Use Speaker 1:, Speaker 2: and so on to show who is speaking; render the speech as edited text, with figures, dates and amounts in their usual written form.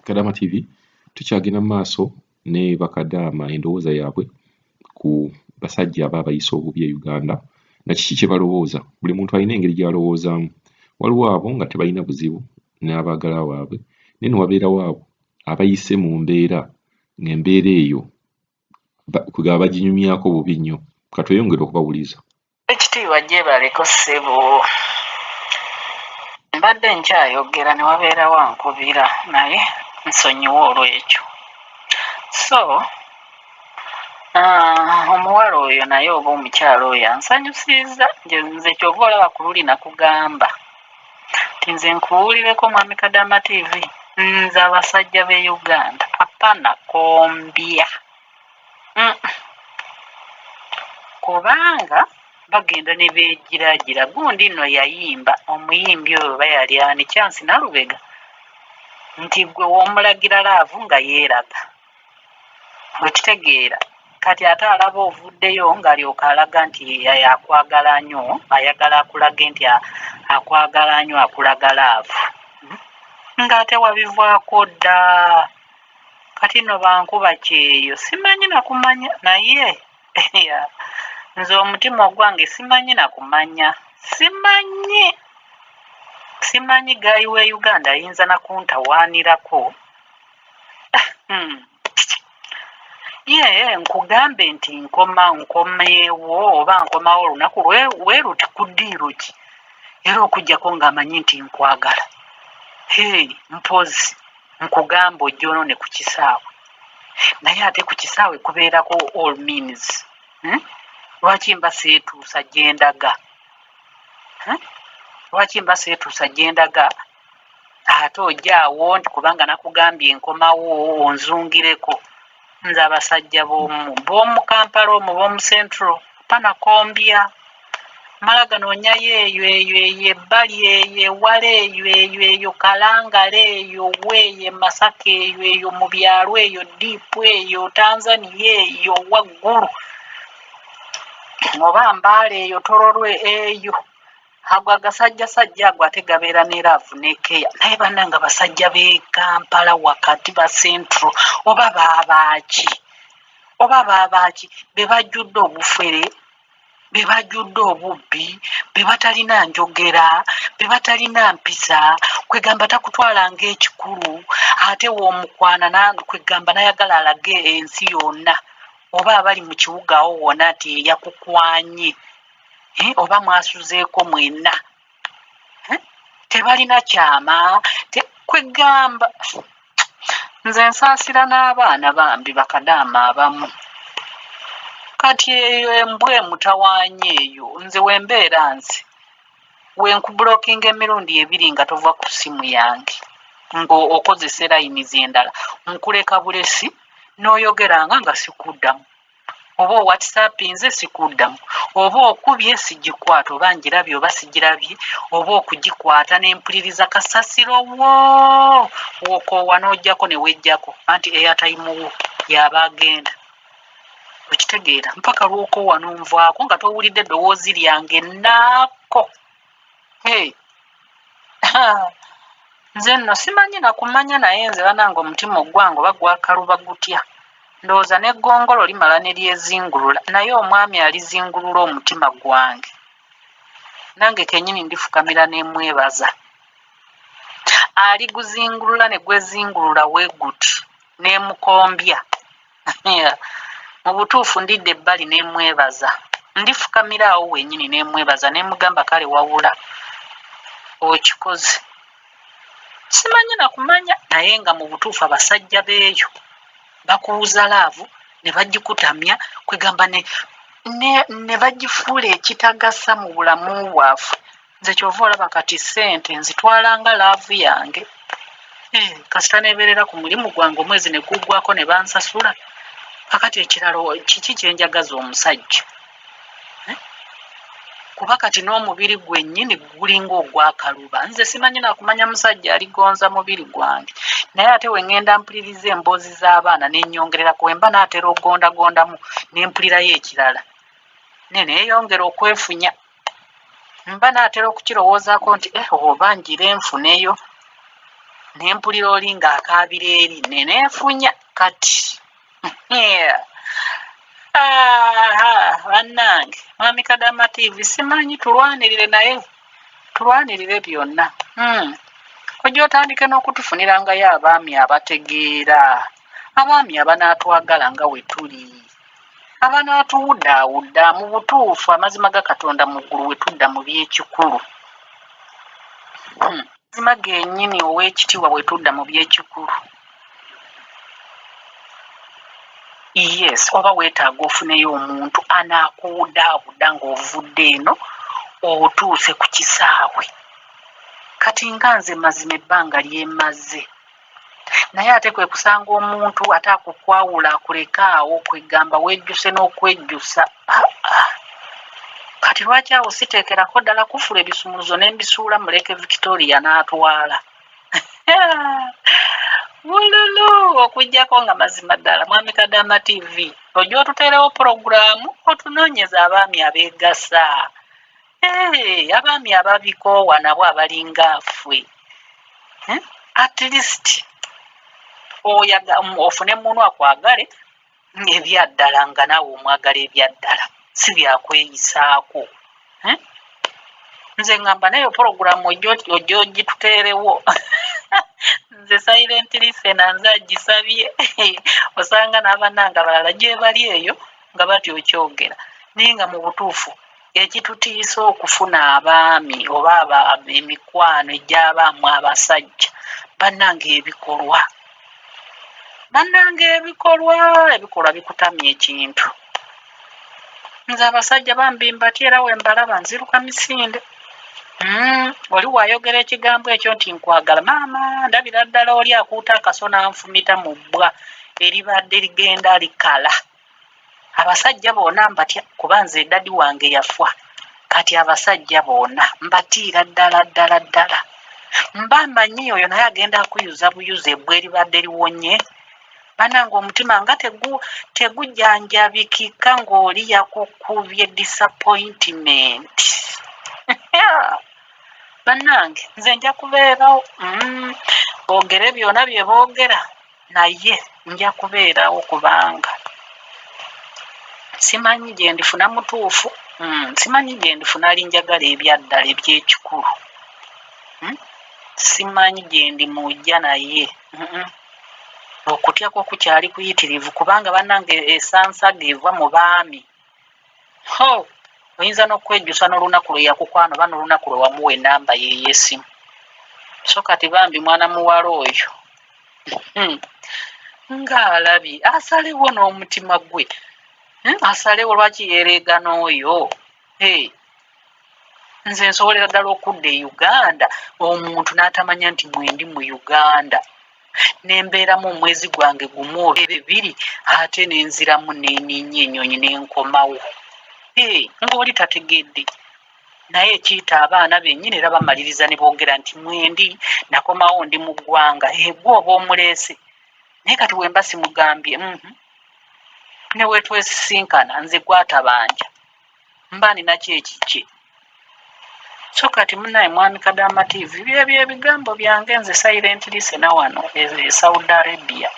Speaker 1: Kadama TV tukyagenda mu maaso ne bakadaama endowooza yaabwe ku basajja aba abayisa obubi e Uganda na kiki kye balowooza. Buli muntu alina engeri gy'alowoozaamu. Waliwo abo nga tebalina buzibu n'abaagalwa baabwe naye ne wabeerawo abo abayise mu mbeera ng'embeera eyo kwegamba baginyumyako bubi nnyo. Ka tweyongere okubawuliriza.
Speaker 2: Ekitiibwa gyebaleko ssebo. Mbadde nkyayogera ne wabeerawo ankubira naye nsonyiwe olw'ekyo. So omuwala oyo naye oba omukyala oyo ansanyusizza nze kyova olaba ku luli nakugamba nti nze nkubuulireko mwami Kadama TV nze abasajja b'e Uganda apana kombya. Kubanga bagenda ne beegiragira gundi nno yayimba omuyimbi oyo oba yali ani Chance Nalubega nti ggwe w'omulagira laavu nga yeeraga okitegeera kati ate alaba ovuddeyo ng'alyoka alaga nti akwagala nnyo ayagala akulage nti akwagala nnyo akulaga laavu ng'ate wabivaako dda. Kati nno bankuba kyeyo simanyi nakumanya naye nze omutima ogwange simanyi nakumanya simanyi simanyi gaayi we Uganda ayinza nakuntawaanirako ye nkugambe nti nkoma nkomeewo oba nkomawo olunaku weruti ku ddiiru ki era okuggyako ng'amanyi nti nkwagala hey mpozi nkugamba ojja onone ku kisaawe naye ate ku kisaawe kubeerako all means Lwaki mba seetuusa gye ndaga Lwaki mba seetuusa gye ndaga ate ojja awo nti kubanga nakugambye nkomawo onzungireko nze abasajja b'omu b'omu Kampala omwo b'omu Central panakombya mala ganoonyayo eyo eyo eyo ebbali eyo ewala eyo eyo eyo Kalangala eyo weeyo e Masaka eyo eyo mu byalo eyo diipu eyo Tanzania eyo waggulu oba Mbaale eyo Tororwe eyo ago agasajjasajja ago ate gabeera ne laavu ne keya naye bannange abasajja b'e Kampala wakati ba Central oba baabaaki oba baabaaki be bajjudde obufere be bajjudde obubbi be batalina njogera be batalina mpisa kwegamba takutwala ng'ekikulu ate w'omukwana kwegamba nayagala alage ensi yonna oba abali mu kibuga awo wonna nti yakukwanye oba mwasuzeeko mwenna tebalina kyama kwegamba nze nsaasira n'abaana bambi bakadaama abamu kati eyo embwa emutawaanya eyo nze wembeera nze wenkubulokinga emirundi ebiri nga tova ku ssimu yange nga okozesa erayinizi endala nkuleka bulesi n'oyogeranga nga sikuddamu oba owhatsappinze sikuddamu oba okubye sigikwata oba ngirabye oba sigirabye oba okugikwata nempuliriza kasasiro wo wokoowa n'ojjako ne wejjako anti airtime wo yaba agenda okitegeera mpaka lwokoowa n'onvaako nga towulidde eddoboozi lyange naako hey. Nze nno simanyi nakumanya naye nze banange omutima ogwange oba gwakaluba gutya ndowooza n'eggongolo limala ne lyezingulula naye omwami alizingulula omutima gwange nange kenyini ndifukamira nemwebaza aliguzingulula ne gwezingulula weguti nemukombya mu butuufu ndidde ebbali nemwebaza ndifukamira awo wenyini nemwebaza nemugamba kale wawula okikoze simanyi nakumanya naye nga mu butuufu abasajja beeyo bakuwuza laavu ne bagikutamya kwegamba ne, ne, ne bagifuula ekitagasa mu bulamu bwaffe nze kyova olaba kati ssente nzitwala nga laavu yange kasita nebeerera ku mulimu gwange omwezi ne guggwako ne bansasula kakati ekirala kiki kyenjagaza omusajja Kuba kati n'omubiri gwennyini gulinga ogwakaluba nze simanyi nakumanya musajja aligonza mubiri gwange naye ate wengenda mpuliriza emboozi z'abaana nenyongererako wemba naatera ogondagondamu nempulirayo ekirala neneeyongera okwefunya mba naatera okukirowoozaako nti eh, oba njire nfuneyo. Ne mpulira oli ng'akaabira eri ne neefunya kati. Bannange, Mwami Kadama TV, simanyi tulwanirire naye tulwanirire byonna. Ojja otandike n'okutufunirangayo abaami abategeera, abaami abanaatwagala nga we tuli, abanaatuwudaawuda mu butuufu amazima ga Katonda mu ggulu we tudda mu by'ekikulu. Amazima gennyini ow'ekitiibwa bwe tudda mu by'ekikulu. Yes, oba weetaaga ofuneyo omuntu anaakuwudaawuda ng'ovudde eno otuuse ku kisaawe. Kati nga nze mazima ebbanga lyemaze naye ate kwe kusanga omuntu ate akukwawula akuleke awo kwegamba wejjuse n'okwejjusa. Ah, ah. Kati lwaki awo siteekerako ddala kufula ebisumuluzo ne mbisuula muleke Victoria n'atwala bululu okuggyako nga mazima ddala Mwami Kadama TV ojja otuteerewo pulogulaamu otunoonyeza abaami abeegasa. Hey, abaami ababikoowa nabo abalinga affe. At least oyaga ofune munu akwagale ebyaddala nga naawe omwagala ebyaddala si byakweyisaako. Nze ngamba nayo pulogulaamu ojja ogituteerewo. Nze silent listener nze agisabye osanga n'abannange abalala gyebali eyo nga batya okyogera naye nga mu butuufu ekitutiisa okufuna abaami oba emikwano egy'abaamu abasajja bannange ebikolwa bannange ebikolwa ebikolwa bikutamya ekintu. Nze abasajja bambi mbatya era we mbalaba nziruka misinde. Oli waayogera ekigambo ekyo nti nkwagala maama ndabira ddala oli akuuta akaso n'anfumita mu bbwa eribadde ligenda likala. Abasajja bona mbatya kuba nze dadi wange yafa kati abasajja bona mbatiira ddala ddala ddala mba manyi oyo naye agenda akuyuza buyuza ebbwa eribadde liwonye. Banange omutima nga tegujjanjabikika ng'oli yakukubye disappointment. Bannange nze nja kubeerawo boogere byona bye boogera naye nja kubeerawo kubanga simanyi gye ndifuna mutuufu, simanyi gye ndifuna alinjagala ebyaddala eby'ekikulu. Simanyi gye ndimujja naye okutya kwo kukyali kuyitirivu kubanga bannange esansaga eva mu baami. Ho, oyinza n'okwejjusa n'olunaku lwe yakukwana oba n'olunaku lwe wamuwa ennamba ye ey'essimu. So kati bambi mwana muwala oyo ng'alabye asalewo n'omutima gwe, asalewo lwaki yeereega n'oyo. Hey. Nze nsobolera ddala okudda e Uganda omuntu n'atamanya nti mwendi mu Uganda ne mbeeramu omwezi gwange gumu oba ebiri ate ne nziramu ne nninnya ennyonyi ne nkomawo. Hey, ng'oli tategedde. Naye ekiyita abaana bennyini era bamaliriza ne boogera nti mwendi nakomawo ndi mu ggwanga. Gwe oba omuleese. Naye kati we mba simugambye, ne we twesisinkana nze gwatabanja mba ninakyo ekikye. So kati munnaye Mwami Kadama TV byebyo ebigambo byange nze silent listener wano e Saudi Arabia.